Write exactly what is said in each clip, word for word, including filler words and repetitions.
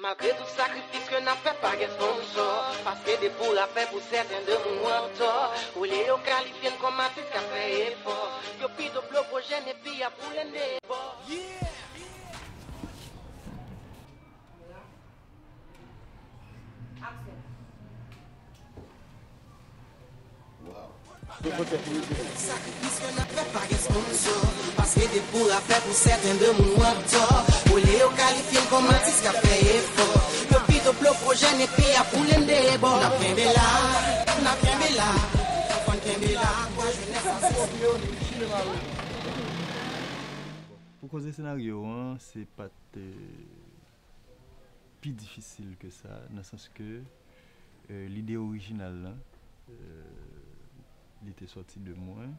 Malgre tout sakrifis ke n ap fè, pa gen sponsò. Paske depi w rapè, pou sèten de moun w antò. Olye yo kalifye n kòm atis k ap fè efò, yo pito blofojèn epi ap woule n de bò. Sakrifis ke n ap fè pa gen sponsò. Paske depi w rapè, pou sèten de moun w antò. Olye yo kalifye n kòm atis k ap fè efò, yo pito blofojèn epi ap woule n de bò. N ap kenbe la, n ap kenbe la. Fò n kenbe la, kwa jenès la se. Pou koze senaryo an, se pa t, euh, pi difisil ke sa, nan sans ke, euh, lide orijinal lan, euh, li te sòti de mwen.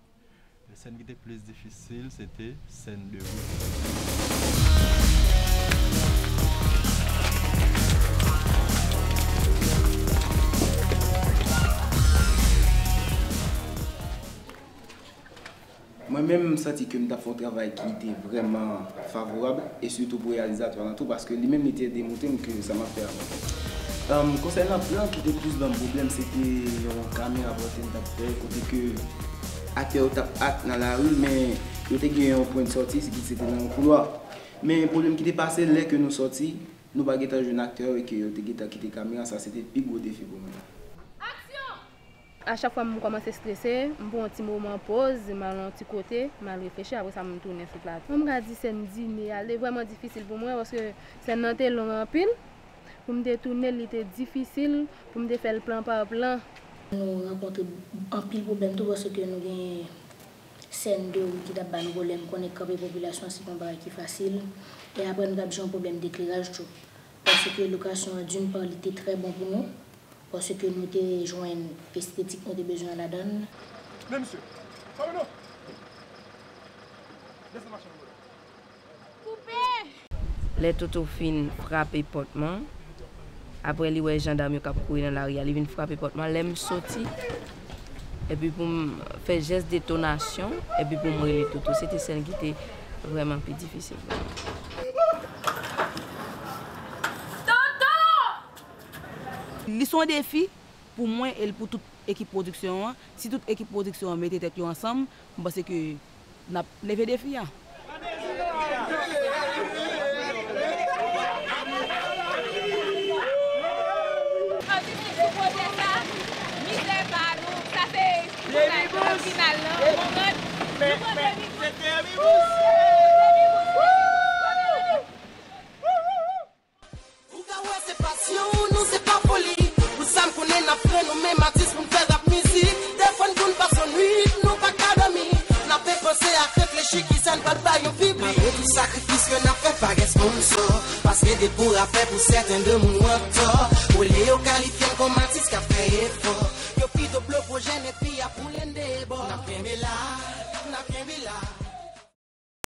Sèn ki te plis difisil, se te sèn de wout. Mwen menm, m santi ke m t ap fè yon travay ki te vrèman favorab, e sitou pou reyalizatè lan tou, paske li menm, li te demontre m ke sa m ap fè a bon. Em, konsènan plan ki te plis ban m pwoblèm, se te yon kamera pòtre m t ap fè, kote ke aktè yo t ap ak nan lari, men yo te gen yon pwen de sòti, se ki se te nan yon koulwa. Men pwoblèm ki te pase, lè ke nou sòti, nou pa gentan jwenn aktè yo e ke yo te gentan kite kamera, sa se te pi gwo defi pou mwen. A chak fwa m kòmanse strese, m pran yon ti moman poz, m al yon ti kote, m al reflechi, apre sa m tounen sou plato. Mwen m ka di sèn dine a, li vrèman difisil pou mwen, paske sèn nan te long anpil. Pou m te tounen l, li te difisil pou m te fè l plan pa plan. Nou rankontre anpil pwoblèm tou, paske nou gen sèn de wout ki t ap ba n pwoblèm, konnen kanpe popilasyon an se pa yon bagay ki fasil. E apre nou t ap jwenn yon pwoblèm dekleraj tou, paske lokasyon an, d'une part, li te trè bon pou nou, paske nou te jwenn estetik nou te bezwen an ladan l. Men misye, sa vle non? Desann machin nan, brother. Lè Toto fin frape pòt mwen, apre li wè jandam yo k ap kouri nan lari a, li vin frape pòt mwen. Lè m soti, epi pou m fè jès detonasyon, epi pou m rele Toto, se te sèn ki te vrèman pi difisil pou mwen. Toto! Li se yon defi pou mwen e pou tout ekip pwodiksyon an. Si tout ekip pwodiksyon an mete tèt yo ansanm, m panse ke n ap leve defi a. Anpil sou pwojè sa, mizè pa nou, sa se final lan, konprann? Nou pran demi bout. Demi bout. Ou ka wè se pasyon nou, se pa foli. Pou sa m konnen n ap fre nou menm atis pou n fè rap mizik. Defwa n konn pase nwit, nou pa ka dòmi. N ap panse ak reflechi kisa n pral bay yon piblik. Malgre tout sakrifis ke n ap fè, pa gen sponsò. Paske depi w rapè, pou sèten de moun w antò. Olye yo kalifye n kòm atis k ap fè efò.